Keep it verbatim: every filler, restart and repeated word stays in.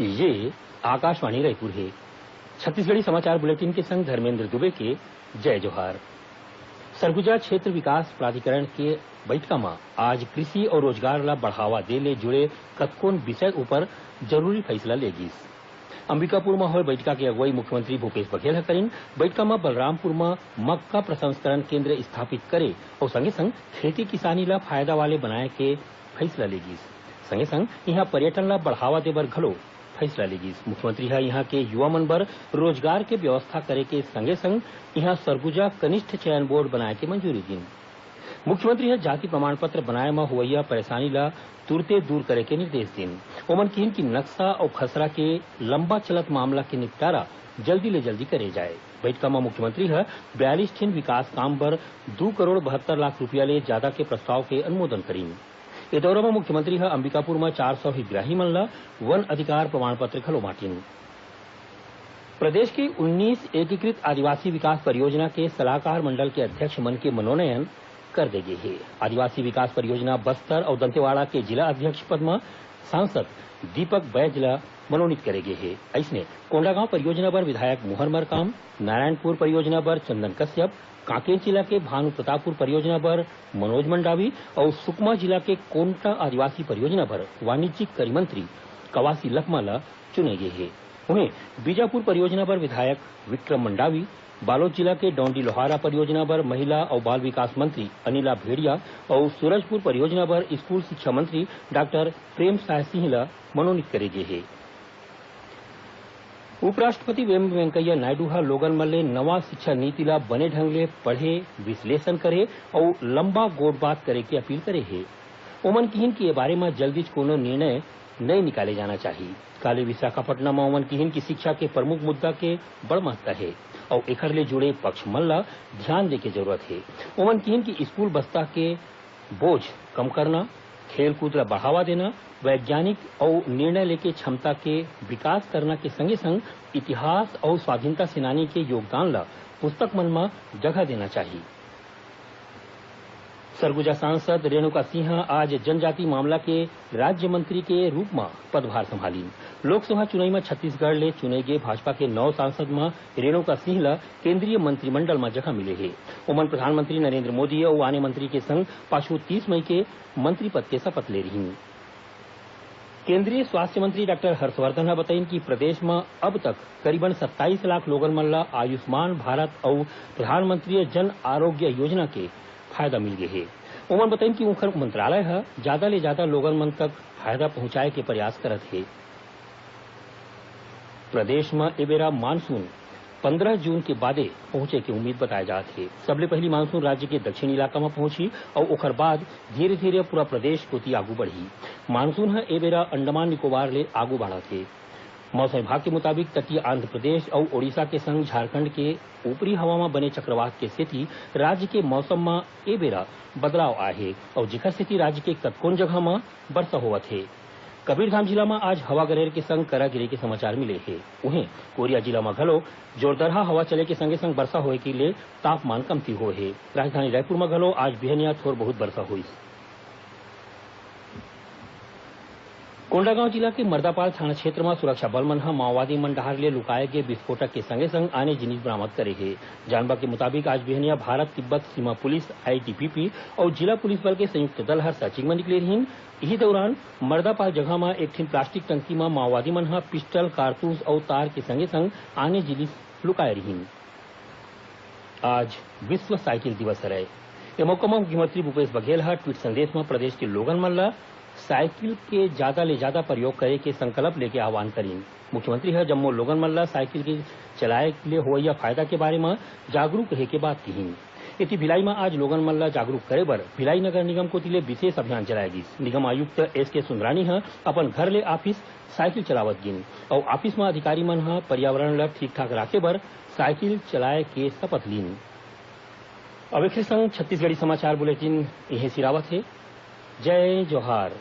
ये आकाशवाणी रायपुर हे। छत्तीसगढ़ी समाचार बुलेटिन के संग धर्मेंद्र दुबे के जय जोहार। सरगुजा क्षेत्र विकास प्राधिकरण के बइठका म आज कृषि अउ रोजगार ल बढ़ावा दे ले जुड़े कतकोन विषय उपर जरूरी फइसला ले गिस। अंबिकापुर म होय बइठका के अगुवई मुख्यमंत्री भूपेश बघेल ह करिन। बइठका म बलरामपुर म मक्का प्रसंस्करण केंद्र स्थापित करे अउ संगे संग खेती किसानी ल फायदा वाले बनाए के फइसला ले गिस। संगे संग इहां पर्यटन ल बढ़ावा देबर घलो फइसला ले गिस। मुख्यमंत्री ह इहां के युवा मन बर रोजगार के व्यवस्था करे के संगे संग इहां सरगुजा कनिष्ठ चयन बोर्ड बनाए के मंजूरी दिन। मुख्यमंत्री ह जाति प्रमाण पत्र बनाए म होवइया परेशानी ल तुरते दूर करे के निर्देश दिन। ओमन किहिन कि नक्शा अउ खसरा के लंबा चलत मामला के निपटारा जल्दी ले जल्दी करे जाए। बइठका म मुख्यमंत्री ह बयालीस ठिन विकास काम बर दू करोड़ बहत्तर लाख रूपिया ले जादा के प्रस्ताव के अनुमोदन करिन। ए दौरा म मुख्यमंत्री ह अंबिकापुर म चार सौ हितग्राही मन ल वन अधिकार प्रमाण पत्र घलो बांटिन। प्रदेश के उन्नीस एकीकृत आदिवासी विकास परियोजना के सलाहकार मंडल के अध्यक्ष मन के मनोनयन कर दे गे हे। आदिवासी विकास परियोजना बस्तर अउ दंतेवाड़ा के जिला अध्यक्ष पद म सांसद दीपक बैज ल मनोनीत करे गे हे। अइसने कोंडागांव परियोजना बर विधायक मोहन मरकाम, नारायणपुर परियोजना बर चंदन कश्यप, कांकेर जिला के भानु प्रतापपुर परियोजना बर मनोज मंडावी अउ सुकमा जिला के कोंटा आदिवासी परियोजना बर वाणिज्यिक करी मंत्री कवासी लखमा ल चुने गे हे। उहें, बीजापुर परियोजना बर विधायक विक्रम मंडावी, बालोद जिला के डौंडी लोहारा परियोजना बर महिला अउ बाल विकास मंत्री अनिला भेड़िया अउ सूरजपुर परियोजना बर स्कूल शिक्षा मंत्री डॉक्टर प्रेम साय सिंह ल मनोनीत करे गे हे। उपराष्ट्रपति एम वेंकैया नायडू ह लोगन मन ले नवा शिक्षा नीति ल बने ढंग ले पढ़े, विश्लेषण करे अउ लंबा गोठबात करे के अपील करे हे। ओमन किहिन कि ए बारे म जल्दीच कोनो निर्णय नइ निकाले जाना चाही। काली विशाखापट्टनम म ओमन किहिन कि शिक्षा के प्रमुख मुद्दा के बड़ महत्ता हे अउ एखर ले जुड़े पक्ष मन ल ध्यान दे के जरूरत हे। ओमन किहिन कि स्कूल बस्ता के बोझ कम करना, खेलकूद ल बढ़ावा देना, वैज्ञानिक अउ निर्णय लेके क्षमता के विकास करना के संगे संग इतिहास अउ स्वाधीनता सेनानी के योगदान ल पुस्तक मन म जगह देना चाही। सरगुजा सांसद रेणुका सिंह आज जनजाति मामला के राज्य मंत्री के रूप म पदभार संभालिन। लोकसभा चुनई म छत्तीसगढ़ ले चुने गे भाजपा के नौ सांसद म रेणुका सिंह ल केंद्रीय मंत्रिमंडल म जगह मिले हे। ओमन प्रधानमंत्री नरेंद्र मोदी अउ आने मंत्री के संग पाछू तीस मई के मंत्री पद के शपथ ले रिहिन। केंद्रीय स्वास्थ्य मंत्री डॉक्टर हर्षवर्धन ह बताइन कि प्रदेश म अब तक करीबन सत्ताईस लाख लोगन मन ल आयुष्मान भारत अउ प्रधानमंत्री जन आरोग्य योजना के फायदा मिल गे हे। ओमन बताइन कि उंखर मंत्रालय ह जादा ले जादा लोगन मन तक फायदा पहुंचाए के प्रयास करत हे। प्रदेश म ए बेरा मानसून पंद्रह जून के बादे पहुंचे के उम्मीद बताए जात हे। सबले पहिली मानसून राज्य के दक्षिण इलाका म पहुंचही अउ ओखर बाद धीरे-धीरे पूरा प्रदेश कोति आगू बढ़ही। मानसून ह ए बेरा अंडमान निकोबार ले आगू बढ़त हे। मौसम विभाग के मुताबिक तटीय आंध्र प्रदेश अउ ओडिशा के संग झारखंड के ऊपरी हवा म बने चक्रवात के सेती राज्य के मौसम म ए बेरा बदलाव आए हे अउ जेखर सेती राज्य के कतकोन जगह म बरसा होवत हे। कबीरधाम जिला म आज हवा गरेर के संग करा गिरे के समाचार मिले हे। उहें, कोरिया जिला म घलो जोरदरहा हवा चले के संगे-संग बरसा होए के ले तापमान कमती होए हे। राजधानी रायपुर म घलो आज बिहनिया थोर बहुत बरसा होइस। कोंडागांव जिला के मर्दापाल थाना क्षेत्र म सुरक्षा बल मन ह माओवादी मन डहार ले लुकाए गे विस्फोटक के संगे-संग आने जिनिस बरामद करे हे। जानबा के मुताबिक, आज बिहनिया भारत तिब्बत सीमा पुलिस, आईटीबीपी, अउ जिला पुलिस बल के संयुक्त दल ह सर्चिंग म निकले रिहिन। इही दौरान मर्दापाल जगह म एक ठिन प्लास्टिक टंकी म माओवादी मन ह पिस्टल, कारतूस अउ तार के संगे-संग आने जिनिस लुकाए रिहिन। आज विश्व साइकिल दिवस हरय। ए मौका म मुख्यमंत्री भूपेश बघेल ह ट्वीट संदेश म प्रदेश के लोगन मन ल साइकिल के जादा ले जादा प्रयोग करे के संकल्प लेके आह्वान करिन। मुख्यमंत्री ह जम्मो लोगन मन ल साइकिल के चलाए ले होवइया फायदा के बारे म जागरूक रहे के बात किहिन। एती भिलाई म आज लोगन मन ल जागरूक करे बर भिलाई नगर निगम कोति ले विशेष अभियान चलाए गिस। निगम आयुक्त एस के सुंदरानी ह अपन घर ले ऑफिस साइकिल चलावत गिन अउ ऑफिस म अधिकारी मन ह पर्यावरण ल ठीक-ठाक राखे बर साइकिल चलाए के शपथ लीन। अब एखरे संग छत्तीसगढ़ी समाचार बुलेटिन इहें सिरावत हे। जय जोहार।